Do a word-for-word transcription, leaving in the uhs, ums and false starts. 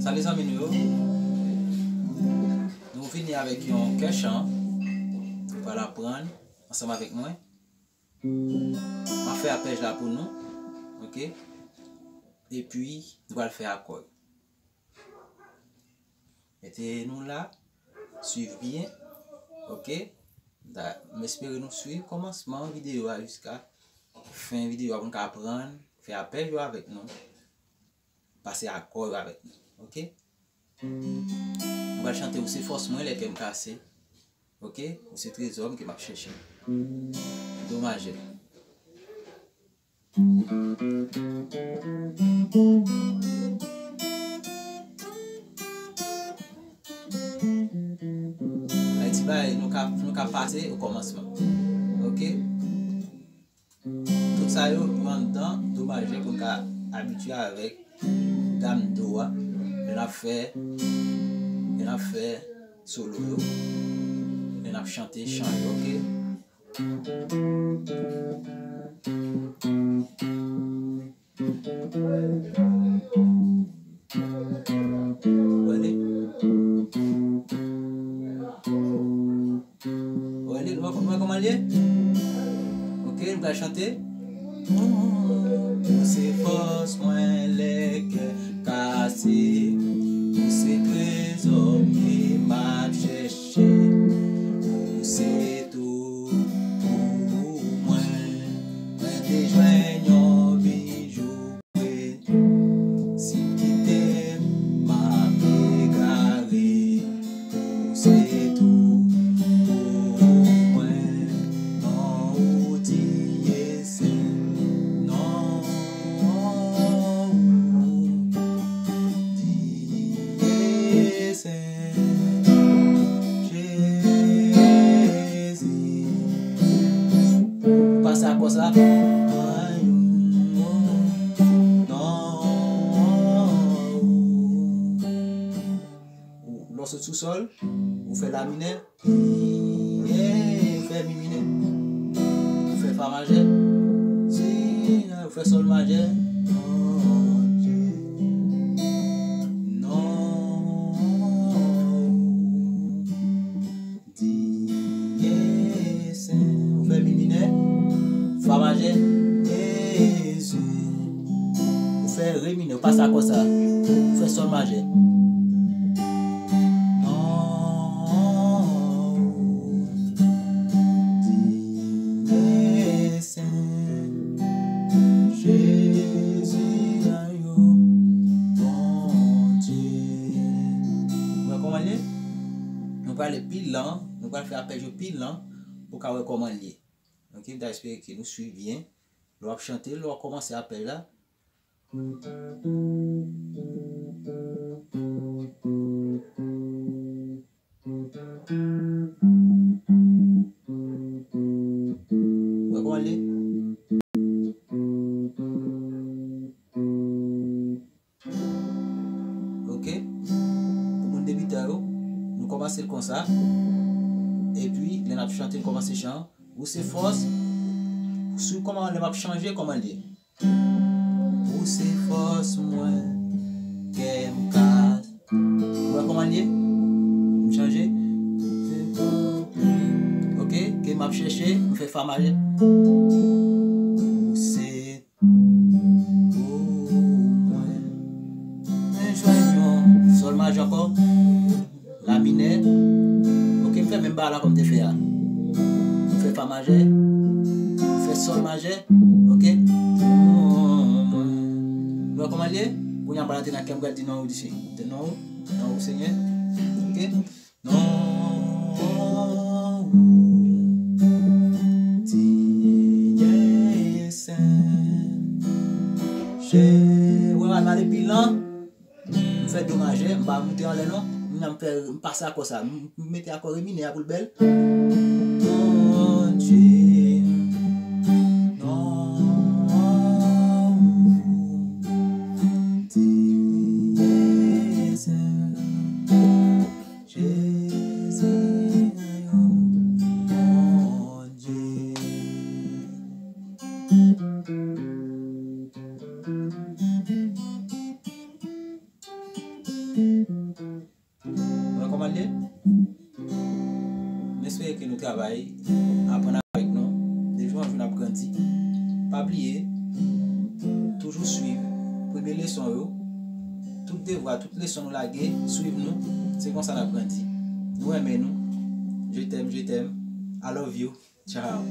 Salut zanmi nou yo. Nou vini avèk yon kè chan. Nou pral aprann ansanm avèk mwen. M ap fè apèj la pou nou. Oke? Epi, nou pral fè akò yo. Mete nou la, swiv byen. Oke? Da-, m espere nou swiv kòmansman videyo a jiska fen videyo a pou n ka aprann fè apèj yo avèk nou. Pase akò yo avèk nou. Oke? Nou pral chante Ou se fòs mwen lè kè m kase. Oke? Ou se trezò m ke m ap chèche. Do majè. Ay, ti bagay, nou ka, nou ka pase o kòmansman. Oke? Tout sa yo, yo anndan do majè pou n ka abitye avèk gam do a. Lè n ap fè, lè n ap fè solo yo. Lè n ap chante chan yo, oke? Wè li. Wè li, nou wè, nou wè kòman l ye? Oke, nou pral chante. Ou se fòs mwen lè kè kase. Ou se trezò m ke m ap chèche. Ou se tou pou mwen. Mwen te jwenn yon bijou. Si m kite m, m ap egare. Ou se tou pou mwen. Non ou di e sen. Non ou di e sen. Jezi. Pase akò sa. Non. Ou, lè w sot sou sòl, ou fè la minè, ou fè mi minè, ou fè fa majè, si, ou fè sòl majè. Bondye, non. Di e sen, ou fè mi minè, fa majè, Jezi. Ou fè re minè, ou pase akò sa, ou fè sòl majè. Non, di e sen, Jezi, nan yo, Bondye. Ou wè kòman l ye? Nou prale pi lan, nou pral fè apèj yo pi lan pou w ka wè kòman l ye. Oke, m ta espere ke nou swiv byen. Lè w ap chante, lè w ap kòmanse apèj la. Ou wè kòman l ye? Oke? Pou moun debitan yo, nou kòmanse l konsa. Epi, lè n ap chante, n kòmanse chan an. Ou se fòs. Sou kòman lè m ap chanje, kòman l ye? Ou se fòs mwen, kè m ka. Ou wè kòman l ye? M chanje. Oke, ke m ap chèche, m fè fa majè. Ou se pou mwen. Men jwenn yon sòl majè ankò. La minè. Oke, m fè menm bagay la kòm te fè a. M fè fa majè. M fè sòl majè. Oke. Pou mwen. Nou wè kòman l ye? Kounye a m pral antre nan kè m, pral di non ou di se. Di non ou. Non ou, Senyè. Oke. Non ou, Senyè, sen. Che, wè, m ale pi lan. M fè do majè, m pa moute anlè non. M nan m fè, m pase akò sa. M, m mete akò re minè a pou l bèl. Bondye, non ou, Senyè, sen. Jezi, Bondye. M espere ke nou travay, aprann avèk nou. De jou an jou n ap grandi. Pa bliye, toujou swiv premye leson yo. Tout devwa, tout leson nou lage, swiv nou. Se konsa n ap grandi. Nou renmen nou. Je t'aime, je t'aime. I love you. Ciao.